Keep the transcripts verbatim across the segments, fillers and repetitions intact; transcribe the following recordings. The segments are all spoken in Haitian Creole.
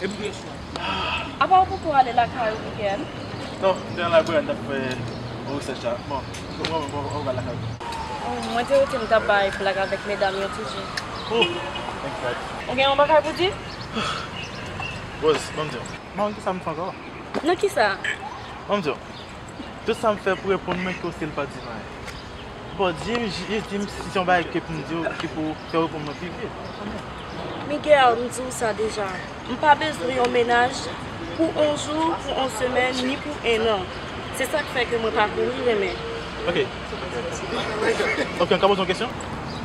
Epi pou yèswa. Apa w poko ale lakay ou, Miguel? Non, m te nan library, m t ap fè yon research la. Bon, mwen, mwen, mwen, mwen pral lakay ou. Oh, mwen te rete m t ap bay blag avèk medam yo toujou. Oh, thank God. Ou gen yon bagay pou di? Rose, ban m di w. Mwen, kisa m fè ankò? Nan kisa? Ban m di w. Tout sa m fè pou reponn mwen ke w still pa di m anyen. Bon, di m, jis di m si se yon bagay ke pou m di w ki pou fè w reponn mwen pi vit. Miguel, m di w sa deja. M pa bezwen yon mennaj pou yon jou, pou yon semèn, ni pou en an. Se sa k fè ke mwen pa kouri renmen. Ok. Ok, m ka poze yon kesyon?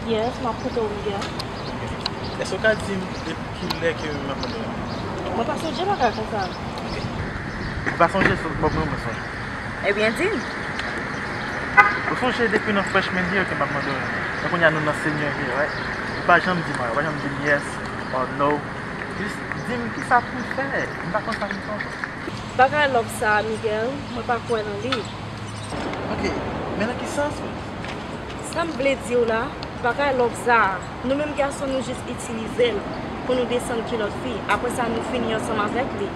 Yes, m ap koute w, Miguel. Èske w ka di m depi kilè ke m ap mande w? Mwen pa sonje bagay konsa. Ok. Ou pa sonje, se bon, mwen, mwen sonje. Ebyen, di m. Ou sonje depi nan freshman year ke m ap mande w? Men kounye a nou nan senior year, right? Ou pa janm di m, ou pa janm di m yes or no. Jis di m kisa pou m fè. M pa konn sa pou m fè ankò. Bagay love sa a, Miguel, mwen pa kwè nan li. Ok, men nan ki sans, wi? Sa m vle di w la, bagay love sa a, nou menm gason nou jis itilize l pou nou desann kilòt fi, apre sa nou fini ansanm avèk li.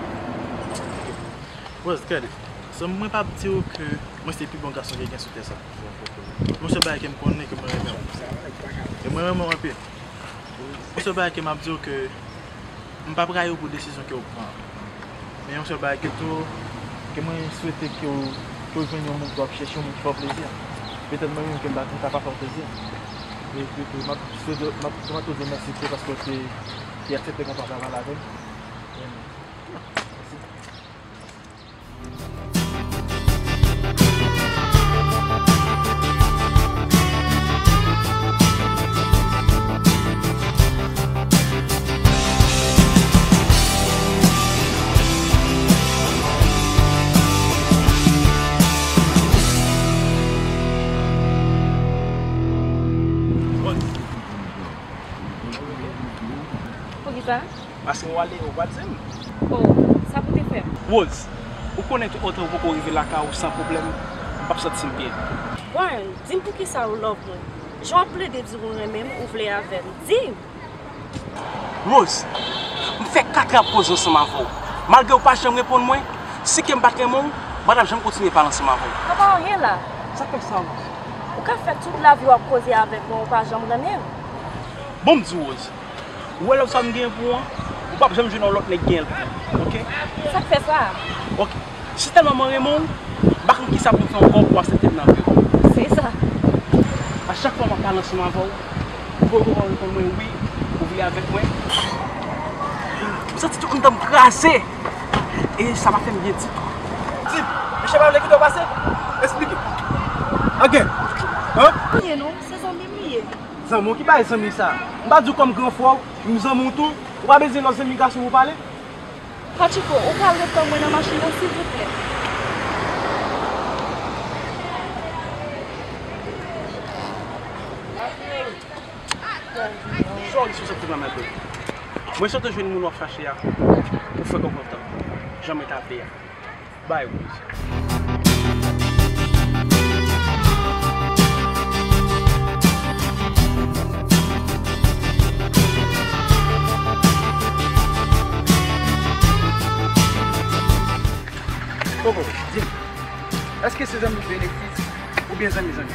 Rose, gade, so mwen p ap di w ke mwen se pi bon gason ki gen sou tè sa. Yon sèl bagay ke m konnen ke mwen renmen w. E mwen renmen w anpil. Yon sèl bagay ke m ap di w ke m p ap rayi w pou desizyon ke w pran an. Men yon sèl bagay ke tou, ke mwen swete ke w, ke w jwenn yon moun ke w ap chèche, yon moun ki fè w plezi. Petèt mwen menm ke m pa, m ta pa fè w plezi. E, e, e m ap swete, m ap, m ap tou di w mèsi tou paske w te, te aksepte konn travay avè m. E, mèsi. Poukisa? Paske w ale, ou pa t di m. Oh, sa pou te fè m? Rose, ou konnen tout otan ou poko rive lakay ou san pwoblèm, m p ap santi m byen. Brian, di m poukisa ou love mwen. Jan w ap plede di w renmen m, ou vle avè m. Di m! Rose, m fè kat an ap koze ansanm avè w. Malgre w pa janm reponn mwen, si ke m pa t renmen w, m pa t ap janm kontinye pale ansanm avè w. Sa pa anyen la. Sa k fè sa, Rose? Ou ka fè tout lavi w ap koze avèk mwen, ou pa janm renmen m. Bon, m di w, Rose, ou wè love sa m genyen pou ou an, ou p ap janm jwenn yon lòt nèg genyen l pou ou, oke? Sa k fè sa? Oke. Si tèlman mwen renmen w, m pa konn kisa pou m fè ankò pou aksepte m nan vi w. Se sa. A chak fwa m ap pale ansanm avè w, ou poko reponn mwen wi, ou vle avèk mwen. M santi tout anndan m kraze. E sa pa fè m byen ditou. Di m, mesye pa vle kite w pase? Eksplike. Anken? Hein? Anyen non, se zanmi m li ye. Zanmi w? Ki bagay zanmi sa? M pa di w kòm gran frè w, m zanmi w tou? Ou pa bezwen lòt zanmi gason pou w pale? Pachiko, ou ka al ret tann mwen nan machin nan, silvouplè? Sorry si w santi m anmède w. Mwen swete w jwenn moun w ap chache a pou fè kè w kontan, jan mwen ta vle a. Bay, Rose. Koko, di m, èske se zanmi benefis oubyen zanmi zanmi?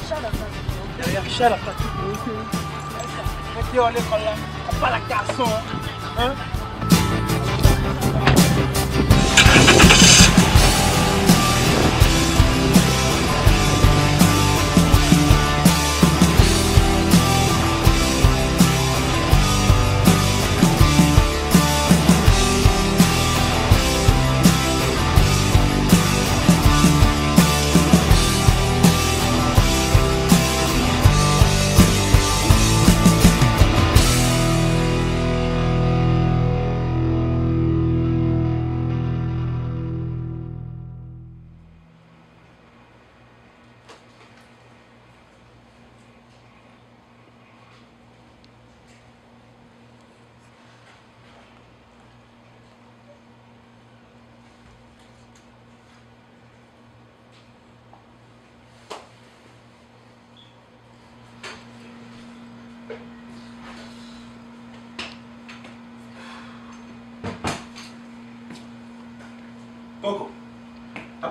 Shout out Patrick. Shout out Patrick. Mwen te an lekòl la, ap pale ak gason, hein?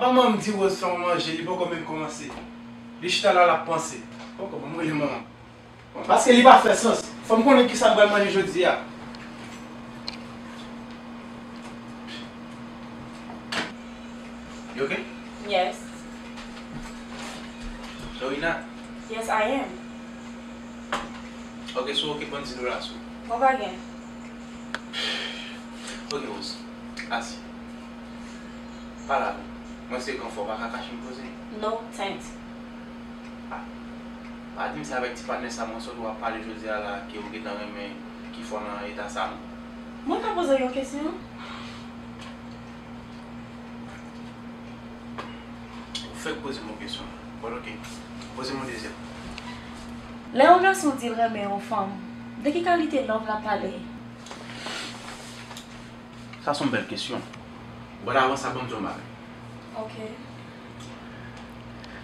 Manman m di Rose fè yon manje, li poko menm kòmanse. Li chita la, l ap panse. Poko, ban m rele manman m. Paske li pa fè sans. Fò m konnen kisa m pral manje jodi a. You okay? Yes. Dorina? Yes, I am. Ok, si w ok, ban m di dola sou. Mwen pa gen. Ok, Rose. Asi. Pale avè m. Mwen se gran frè w, pa ka kache m koze. No, thanks. Ah. Pa di m se avèk ti patnè sa mwen sot w ap pale jodi a la ke w gentan renmen ki fè w nan eta sa non. Mwen ka poze w yon kesyon? Ou fèk poze m yon kesyon la. Bon, ok. Poze m yon dezyèm. Lè yon gason di l renmen yon fanm, de ki kalite love l ap pale? Sa se yon bèl kesyon. Bon, avan sa, ban m di w yon bagay. Ok.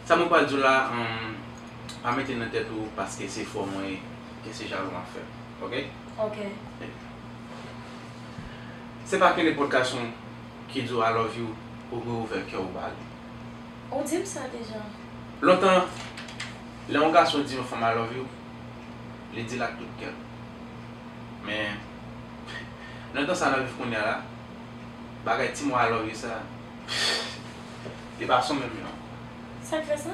Sa mwen pral di w la, um, pa mete nan tèt ou paske se frè mwen ye, ke se jalou m ap fè. Ok? Ok. Se pa ke nenpòt gason ki di w I love you pou w reouvè kè w ba li. Ou di m sa deja. Lontan, lè yon gason di yon fanm I love you, li di l ak tout kè l. Men, nan tan sa n ap viv kounye a la, bagay ti mo I love you sa, li pa sou menm yo ankò. Sa k fè sa?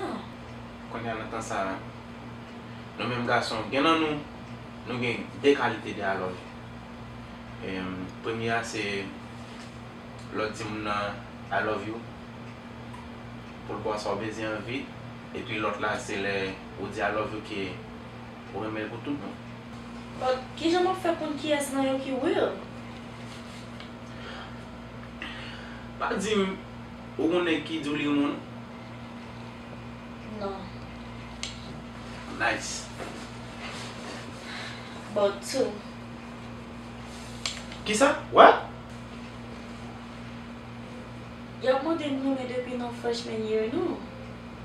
Kounye a nan tan sa, nou menm gason, gen nan nou, nou gen de kalite de I love you. Em, premye a se lè w di moun nan I love you, pou l ba w sa w bezwen anvi, epi lòt la se lè ou di I love you ke ou renmen l pou tout bon. But kijan m ap fè konn kiyès nan yo ki real? Pa di m ou gon nèg ki di w li renmen w non. Non. Nice. But two. Kisa? What? Y ap mande m renmen depi nan freshman year nou,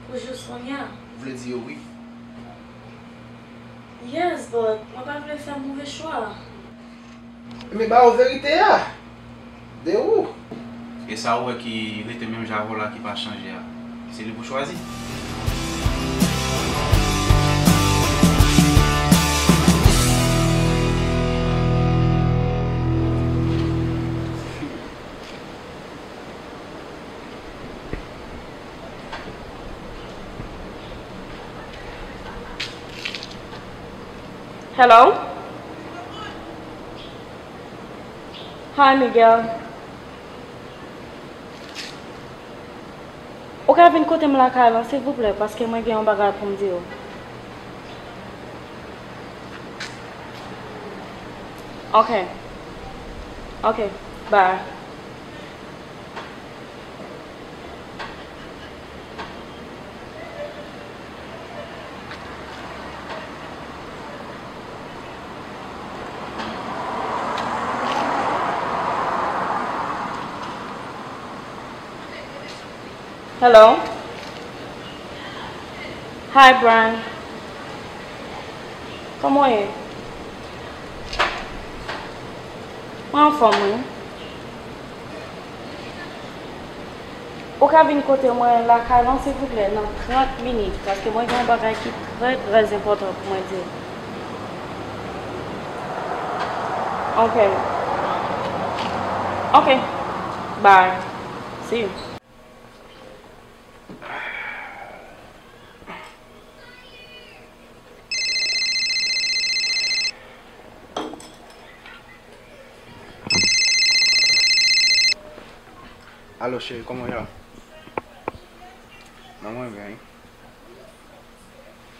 pou jis kounye a. Vle di yo wi. Yes, but mwen pa vle fè move chwa. Men ba yo verite a. De ou. E sa ou wè ki rete menm jan avè w la ki pa chanje a, se li pou chwazi. Hello? Hi, Miguel. Ou ka vin kote m lakay lan, silvouplè, paske mwen gen yon bagay pou m di w. Ok. Ok. Bye. Hello. Hi, Brian. Kòman w ye? Mwen anfòm, wi. Ou ka vin kote mwen lakay lan, silvouplè, nan trant minit, paske mwen gen yon bagay ki trè, trè enpòtan pou mwen di w. Ok. Ok. Bye. See you. Alo, cheri, kòman w ye la? Non, mwen byen, wi.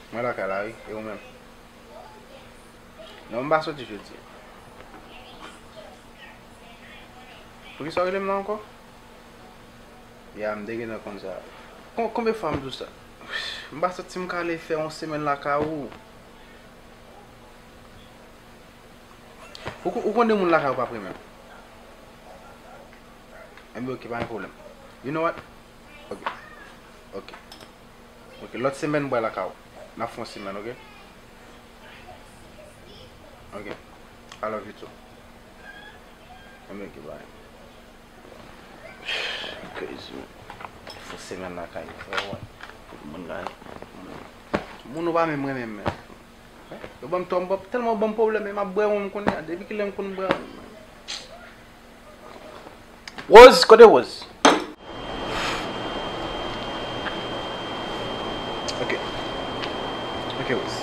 Mwen lakay la, wi. E ou menm? Non, m pa soti jodi a. Poukisa w rele m la ankò? Ya, m te gentan konn sa. Kon-, konbyen fwa m di w sa? M pa santi m ka ale fè yon semèn lakay ou. Ou ko-, ou konn de moun lakay ou p ap renmen w. Enben, ok, pa gen pwoblèm. You know what? Ok. Ok. Ok, lòt semèn m pral lakay ou. N ap fè yon semèn, ok? Ok. I love you too. Enben, ok, bye. Crazy, man. Fò Semèn lakay yo, frè, ou wè. Tout moun la, moun, moun ou pa menm renmen m menm. Yo ban m tò, m pap tèlman ban m pwoblèm, men m ap bwè wonm kounye a. Depi kilè m konn bwè wonm? Rose, kote Rose? Ok. Ok, Rose.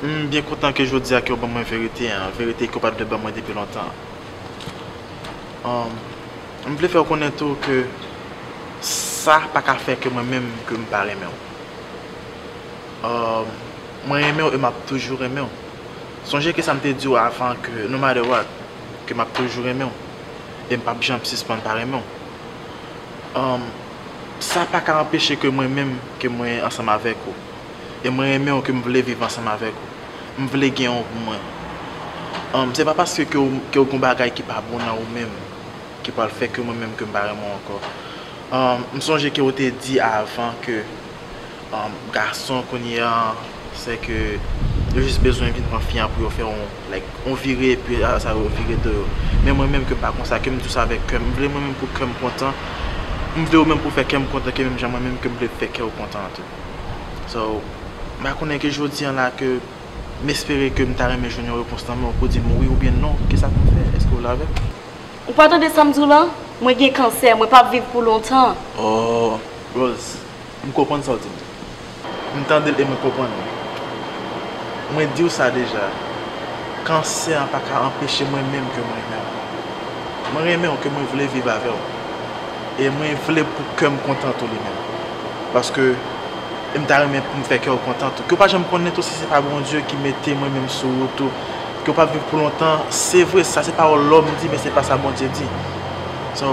M byen kontan ke jodi a ke w ban mwen verite an, verite ke w pa t vle ban mwen depi lontan. Um, m vle fè w konnen tou ke sa pa ka fè ke mwen menm ke m pa renmen w. Um, mwen renmen w e m ap toujou renmen w. Sonje ke sa m te di w avan ke no matter what, ke m ap toujou renmen w. E m p ap janm sispann pa renmen w. Um, sa pa ka anpeche ke mwen menm, ke mwen ansanm avèk ou. E mwen renmen w, ke m vle viv ansanm avèk ou. M vle gen w pou mwen. Um, se pa paske ke w, ke w gon bagay ki pa bon nan ou menm ki pral fè ke mwen menm ke m pa renmen w ankò. Um, m sonje ke w te di avan ke, um, gason kounye a, se ke yo jis bezwen vin pran fi an pou yo fè yon, like, yon vire, epi a sa yo vire do yo. Men mwen menm ke m pa konsa, ke m di w sa avèk kè m. M vle mwen menm pou kè m kontan. M vle ou menm pou fè kè m kontan, ke menm jan mwen menm ke m vle fè kè w kontan an tou. So, m pa konnen ke jodi an la ke m espere ke m ta renmen jwenn yon repons nan men w pou di m wi oubyen non. Kisa pou m fè? Èske w la avè m? Ou pa tande sa m di w lan? Mwen gen kansè, mwen p ap viv pou lontan. Oh, Rose, m konprann sa w di m. M tande l e mwen konprann li. Mwen di w sa deja. Kansè an pa ka anpeche mwen menm ke mwen renmen w. Mwen renmen w ke mwen vle viv avè w. E mwen vle pou kè m kontan tou li menm. Paske e m ta renmen pou m fè kè w kontan tou. Ke w pa janm konnen tou si se pa Bondye ki mete mwen menm sou ou tou. Ke w p ap viv pou lontan. Se vre, sa se pawòl lòm di, men se pa sa Bondye di. So,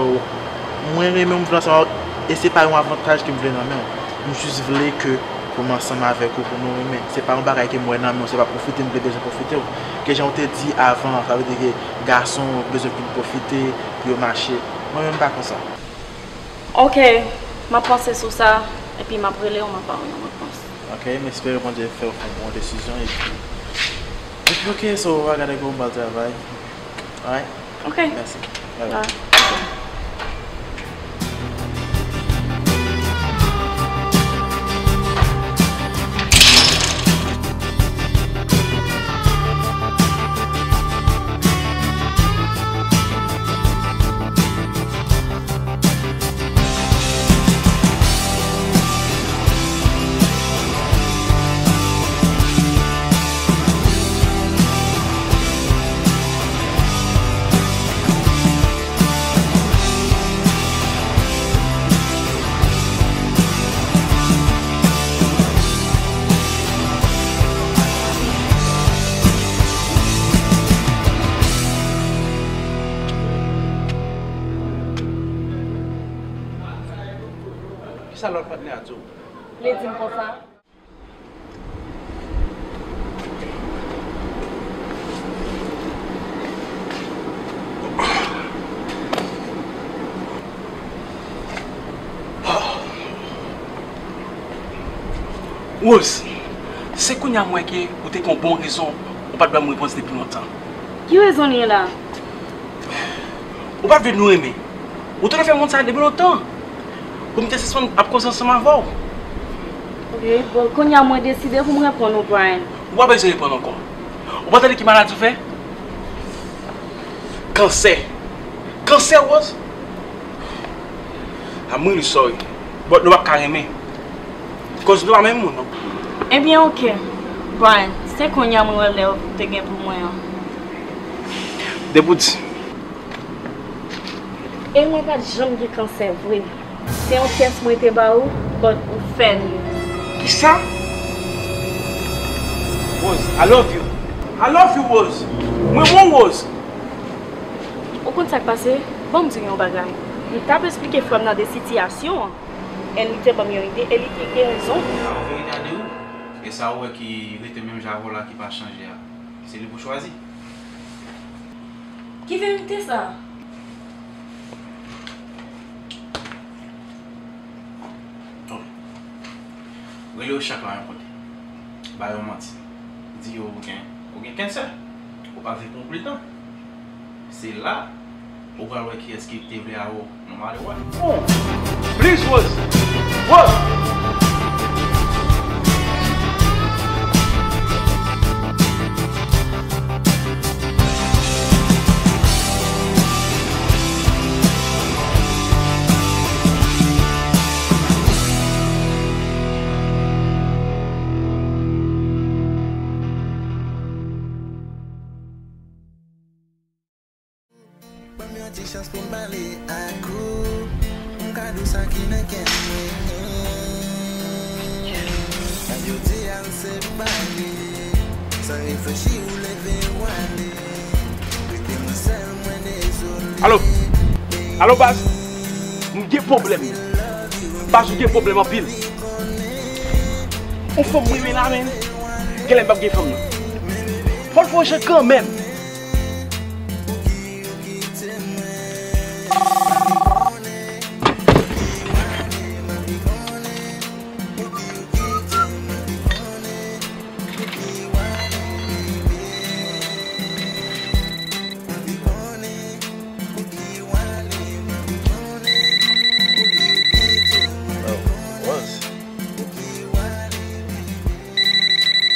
mwen renmen w, m vle ansanm avè w, e se pa yon avantaj ke m vle nan men w. M jis vle ke pou m ansanm avèk ou, pou nou renmen. Se pa yon bagay ke m wè nan men w, se pa pwofite m vle bezwen pwofite w. Ke jan w te di avan, sa vle di ke gason bezwen vin pwofite pou yo mache. Mwen menm m pa konsa. Ok, m ap panse sou sa, epi m ap rele w, m ap ba w yon repons. Ok, m espere Bondye fè w fè yon bon desizyon, epi, epi ok, so, w a gade gwo m bal travay. Alright? Ok. Mèsi. Bye bye. Alright. Kisa lòt patnè a di w? Li di m konsa. Rose, se kounye a m wè ke ou te gen yon bon rezon ou pa t ban m repons depi lontan. Ki rezon li ye la? Ou pa t vle nou renmen. Ou te dwe fè m konn sa depi lontan. Pou m te sispann ap koze ansanm avè w. Ok, bon, kounye a mwen deside pou m reponn ou, Brian. Ou pa bezwen reponn ankò. Ou pa tande ki maladi w fè? Kansè. Kansè, Rose? I'm really sorry. But nou p ap ka renmen. Cause nou pa menm moun, non. Ebyen, ok. Brian, se kounye a mwen wè lè ou te gen pou mwen an. Depi w di. E mwen pa t janm gen kansè vre. Se yon tès mwen te ba ou, but ou fè l. Kisa? Rose, I love you. I love you, Rose. Mwen renmen w, Rose. Ou konn sa k pase? Ban m di w yon bagay. M t ap esplike frè m nan de sitiyasyon an. And li te ban m yon ide e li te gen rezon. Sa yon verite a de ou? E sa ou wè ki rete menm jan avè w la ki pa chanje a, se li pou chwazi. Ki verite sa? Ok. Rele yo chak la yon kote. Ba yo manti. Di yo ou gen, ou gen kansè. Ou pa viv pou yon pil tan. Se la Ou pral wè kiyès ki te vle a ou, no matter what. Bon. Please, Rose. Rose! Ban m yon ti chans pou m pale ak ou. M ka di w sa ki nan kè mwen. Nan jodi a m separe. San reflechi ou leve w ale. Rete mwen sèl, mwen dezole. Alo? Alo, baz? M gen pwoblèm. Baz, ou gen pwoblèm anpil. Yon fanm mwen renmen la, men. Genlè m p ap gen fanm nan. Fò l fè yon jan kanmenm. Hello, Rose.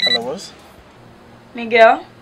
Hello, Rose. Miguel.